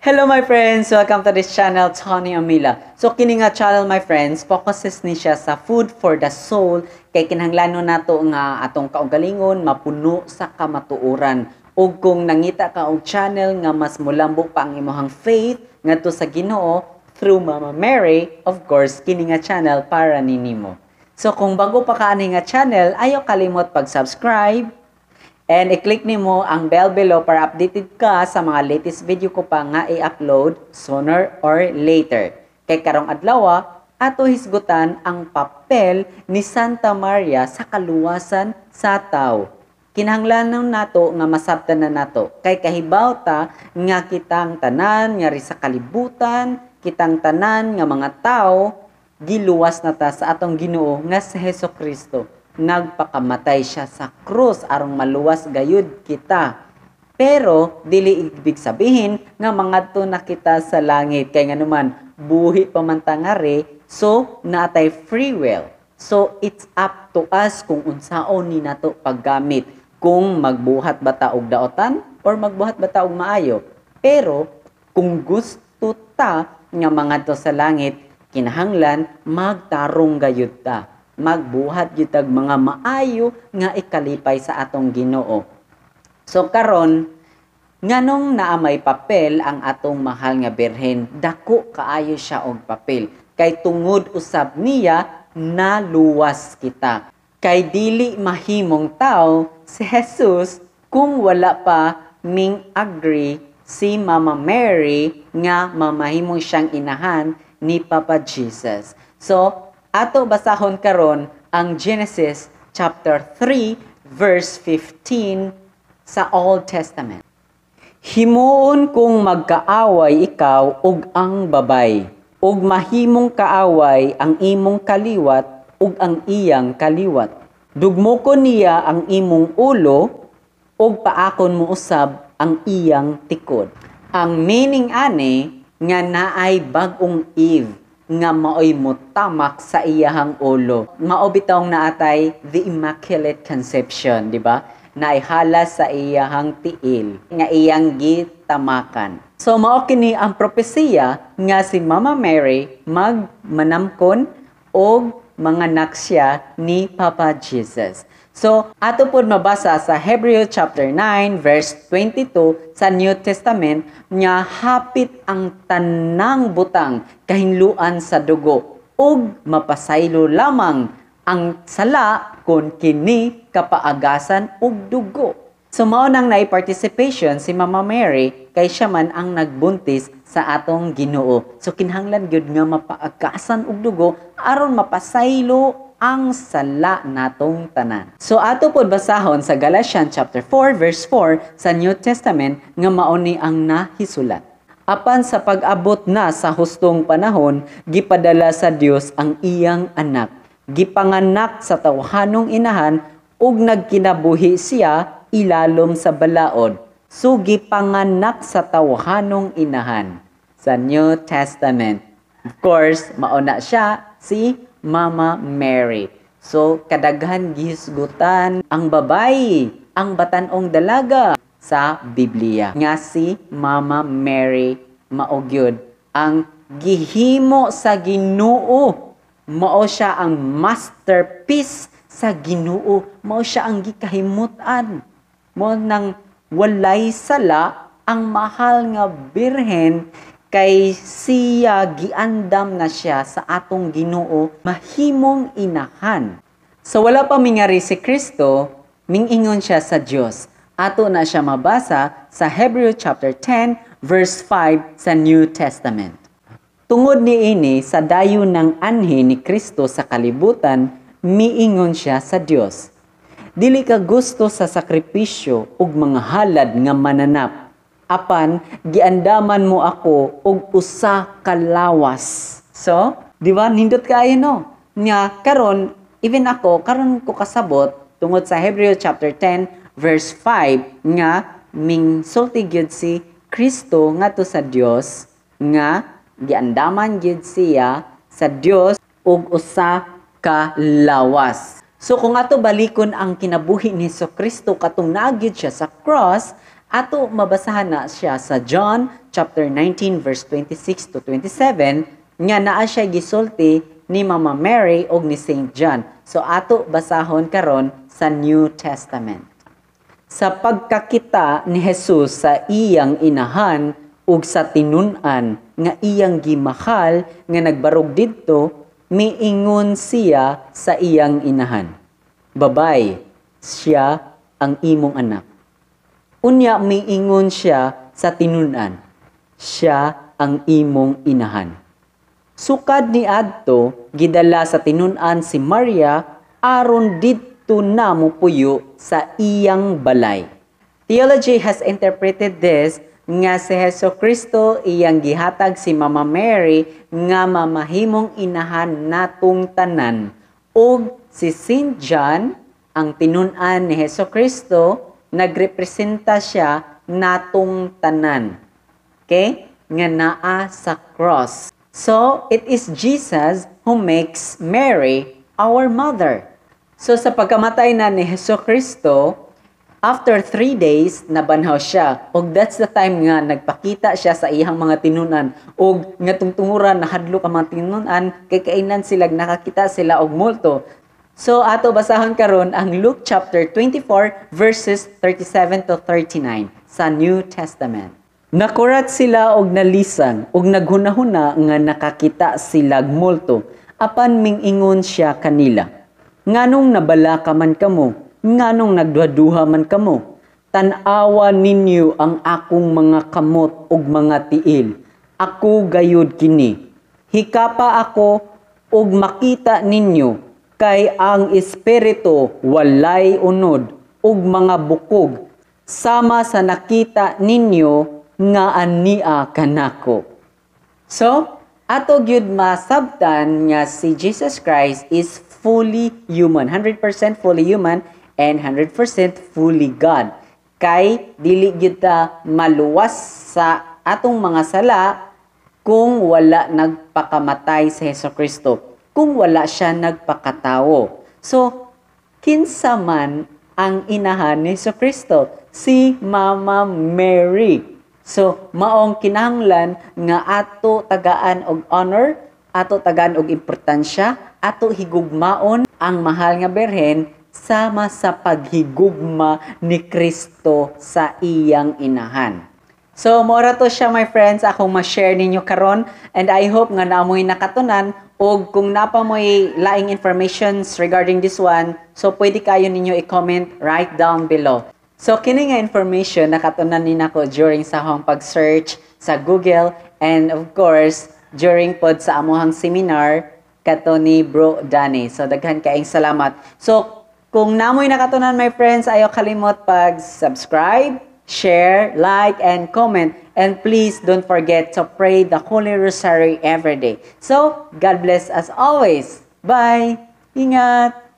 Hello, my friends! Welcome to this channel, Tony Amila. So kini nga channel, my friends, focuses ni siya sa food for the soul kay kinahanglanon nato nga atong kaugalingon mapuno sa kamatuoran. Ug kung nangita ka og channel nga mas mulambo pa ang imong faith ngadto sa Ginoo through Mama Mary, of course, kini nga channel para ninimo. So kung bago pa ka ani nga channel, ayaw kalimot pag-subscribe and i-click nimo ang bell below para updated ka sa mga latest video ko pa nga i-upload sooner or later. Kay karong adlaw, ato hisgutan ang papel ni Santa Maria sa kaluwasan sa tao. Kinahanglan nato nga masabtan na nato kay kahibaw ta nga kitang tanan nga ri sa kalibutan, kitang tanan nga mga tao, giluwas na ta sa atong Ginoo nga si Hesus Kristo. Nagpakamatay siya sa krus aron maluwas gayud kita. Pero dili ibig sabihin nga mangadto na kita sa langit kay nganuman buhi pa man ta ngari, so naatay free will. So it's up to us kung unsaon ni nato paggamit, kung magbuhat ba ta og daotan or magbuhat ba ta og maayo. Pero kung gusto ta nga mangadto sa langit, kinahanglan magtarong gayud ta, magbuhat gyud tag mga maayo nga ikalipay sa atong Ginoo. So karon, nganong naa may papel ang atong mahal nga Birhen? Dako kaayo siya og papel kay tungod usab niya naluwas kita. Kay dili mahimong tao si Jesus kung wala pa ming agree si Mama Mary nga mamahimong siyang inahan ni Papa Jesus. So ato basahon karon ang Genesis chapter 3 verse 15 sa Old Testament. Himuon kong magkaaway ikaw ug ang babay, ug mahimong kaaway ang imong kaliwat ug ang iyang kaliwat. Dugmokon niya ang imong ulo ug paakon mo usab ang iyang tikod. Ang meaning ani nga naay bag-ong Eve nga maoy motamak sa iyahang ulo. Mao bitawng naatay the Immaculate Conception, di ba? Naay hala sa iyahang tiil nga iyang gitamakan. So mao kini ang propesiya nga si Mama Mary magmanamkon og manganak siya ni Papa Jesus. So ato pod mabasa sa Hebreo chapter 9 verse 22 sa New Testament nga hapit ang tanang butang kahinluan sa dugo ug mapasaylo lamang ang sala kung kini kapaagasan og dugo. So mao nang naay participation si Mama Mary kay siya man ang nagbuntis sa atong Ginoo. So kinahanglan gyud nga mapaagasan og dugo aron mapasaylo ang sala natong tanan. So ato pod basahon sa Galatians chapter 4 verse 4 sa New Testament nga mao ni ang nahisulat. Apan sa pag-abot na sa hustong panahon, gipadala sa Dios ang iyang anak. Gipanganak sa tawhanong inahan ug nagkinabuhi siya ilalom sa balaod. So gipanganak sa tawhanong inahan sa New Testament. Of course, mao na siya si Mama Mary. So kadaghan gihisgutan ang babayi, ang batanong dalaga sa Biblia nga si Mama Mary mao gyud ang gihimo sa Ginoo. Mao siya ang masterpiece sa Ginoo. Mao siya ang gikahimutan. Mao nang walay sala ang mahal nga Birhen kay siya giandam na siya sa atong Ginoo mahimong inahan. So wala pa mingari si Kristo, mingingon siya sa Dios. Ato na siya mabasa sa Hebreo chapter 10 verse 5 sa New Testament. Tungod niini sa dayon ng anhi ni Kristo sa kalibutan, miingon siya sa Dios. Dili ka gusto sa sakripisyo ug mga halad nga mananap, apan giandaman mo ako og usa ka lawas. So, di ba nindot kaayo, no? Nga karon, even ako karon ko kasabot tungod sa Hebreo chapter 10 verse 5 nga ming sulti gyud si Kristo ngadto sa Dios nga giandaman gyud siya sa Dios og usa ka lawas. So kung ato balikon ang kinabuhi ni Kristo katong naa gyud siya sa cross, ato mabasahan na siya sa John chapter 19 verse 26 to 27 nga naa siya gisulti ni Mama Mary og ni Saint John. So ato basahon karon sa New Testament. Sa pagkakita ni Jesus sa iyang inahan ug sa tinun-an nga iyang gimahal nga nagbarog didto, miingon siya sa iyang inahan, "Babay, siya ang imong anak." Unya miingon siya sa tinun-an, "Siya ang imong inahan." Sukad ni adto, gidala sa tinun-an si Maria aron didto na mopuyo sa iyang balay. Theology has interpreted this nga si Hesus Kristo, iyang gihatag si Mama Mary nga mamahimong inahan natong tanan, ug si Saint John, ang tinun-an ni Hesus Kristo, nagrepresenta siya natong tanan. Okay? Nga naa sa cross. So, it is Jesus who makes Mary our mother. So, sa pagkamatay na ni Hesus Kristo, after 3 days, nabanhaw siya. Og that's the time nga nagpakita siya sa iyang mga tinunan. Og nga tungtunguran, nahadlok ang mga tinunan, kay kainan sila nakakita sila og multo. So ato basahon karon ang Luke chapter 24 verses 37 to 39 sa New Testament. Nakurat sila og nalisang og naghunahuna nga nakakita sila multo. Apan mingingon siya kanila, "Nganong nabalaka man kamo? Nganong nagduha-duha man kamo? Tan-awa ninyo ang akong mga kamot ug mga tiil. Ako gayud kini. Hikapa ako ug makita ninyo, kay ang espiritu walay unod ug mga bukog sama sa nakita ninyo nga ania kanako." So, ato gyud masabtan nga si Jesus Christ is fully human, 100% fully human and 100% fully God. Kay dili gyud ta maluwas sa atong mga sala kung wala nagpakamatay si Hesus Kristo, kung wala siya nagpakatawo. So, kinsa man ang inahan ni Hesus Kristo? Si Mama Mary. So, maong kinahanglan nga ato tagaan og honor, ato tagaan og importansya, ato higugmaon ang mahal nga Birhen sama sa paghigugma ni Kristo sa iyang inahan. So, mora to siya, my friends, akong ma-share ninyo karon, and I hope nga naa moy nakatunan, og kung naa pa mo'y laing informations regarding this one, so pwede kayo ninyo i-comment right down below. So, kini nga information nakatunan ni nako during sa akong pag-search sa Google and of course, during pod sa amuhang seminar kato ni Bro Danny. So, daghan kaayong salamat. So, kung naa mo'y nakatunan, my friends, ayaw kalimot pag-subscribe, share, like, and comment. And please don't forget to pray the Holy Rosary every day. So, God bless as always. Bye! Ingat!